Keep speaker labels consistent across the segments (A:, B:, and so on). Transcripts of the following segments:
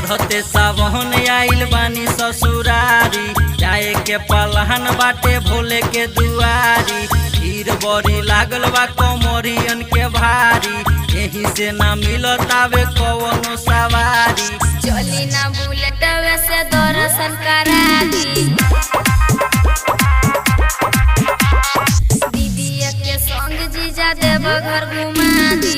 A: चढ़ते सावन आइल बानी ससुरारी, जाए के पलहन बाटे भोले के दुआरी। भीड़ बड़ी लागल बा कमरियन के भारी, एही से ना मिलतावे कवनो सवारी।
B: चली ना बुलेटवे से दर्शन करा दी, दीदीया के संग जीजा देव घर घुमा दी।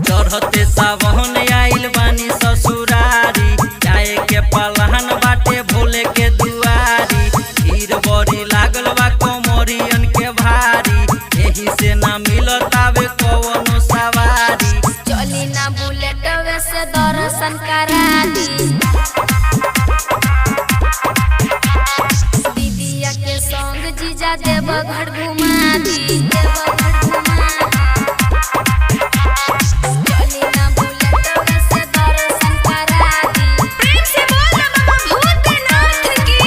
A: चढ़ते सावन आइल बानी ससुरारी, जाए के पलहन बाटे भोले के दुआरी। भीड़ बड़ी लागल बा कमरियन के भारी, एही से ना मिलतावे कवनो सवारी।
B: चली ना बुलेटवे से दर्शन करा दी, दीदीया के संग जीजा देव घर घुमा दी। देव घर घुमा दी। चली ना बुलेटवे से दर्शन करा दी।
C: प्रेम से बोल बाबा भूतनाथ की।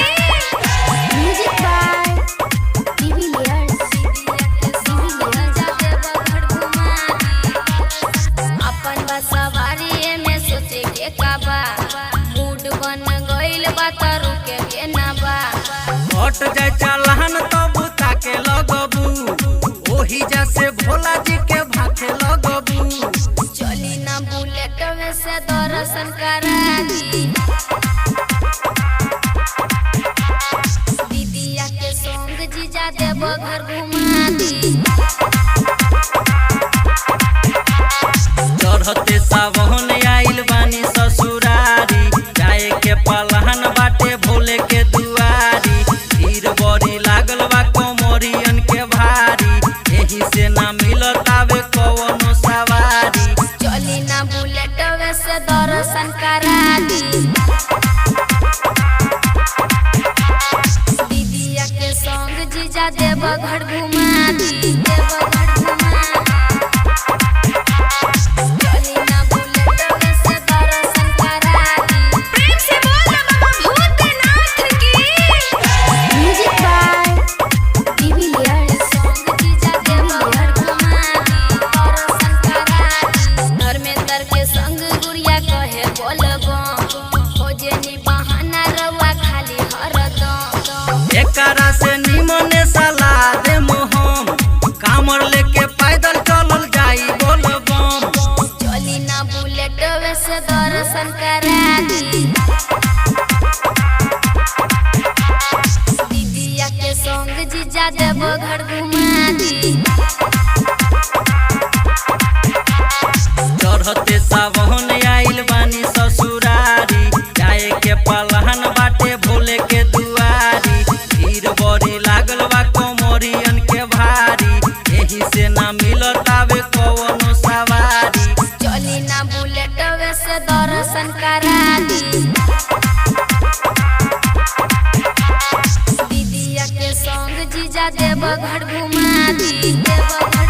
B: Music by de Villiers. अपन बा सवारी में सोचे के का बा, मूड बन गइल बा त रुके के ना बा।
A: हट जाए चलहन तब ताके लगबू, ओही जैसे भोला जी के भाखे लगबू।
B: चली ना बुलेट में से दर्शन करा दी, दीदिया के संग जीजा देव घर घुमा दी।
A: चढ़ते सावन आइल बानी ससुरारी, जाए के पलहन बाटे भोले के दुआरी। भीड़ बड़ी लागल बा कमरियन के भारी, एही से ना मिलतावे कवनो सवारी।
B: चली ना बुलेटवे से दर्शन करा दी, दीदिया के संग जीजा देव घर घुमा दी। देव घर घुमा दी। चली ना बुलेटवे से दर्शन करा दी।
C: प्रेम से बोल बाबा भूतनाथ की।
B: Music by de Villiers. संग जीजा देव घर घुमा दी, दर्शन करा दी। धर्मेंद्र के संग गुड़िया कहे बोलबम, खोजे नी बहाना रउआ खाली हरदम।
A: एकरा से निमने सलाह दे मोहम, कामर लेके पैदल चलल जाई बोलबम।
B: चली ना बुलेटवे से दर्शन करा दी, दीदिया के संग जीजा देव घर घुमा दी।
A: चढ़ते सावन आइल बानी ससुरारी, जाए के पलहन बाटे भोले के दुआरी। भीड़ बड़ी लागल बा कमरियन के भारी, एही से ना मिलतावे कवनो सवारी।
B: चली ना बुलेटवे से दर्शन करा दी, दीदिया के संग जीजा देव घर घुमा दी। देव घर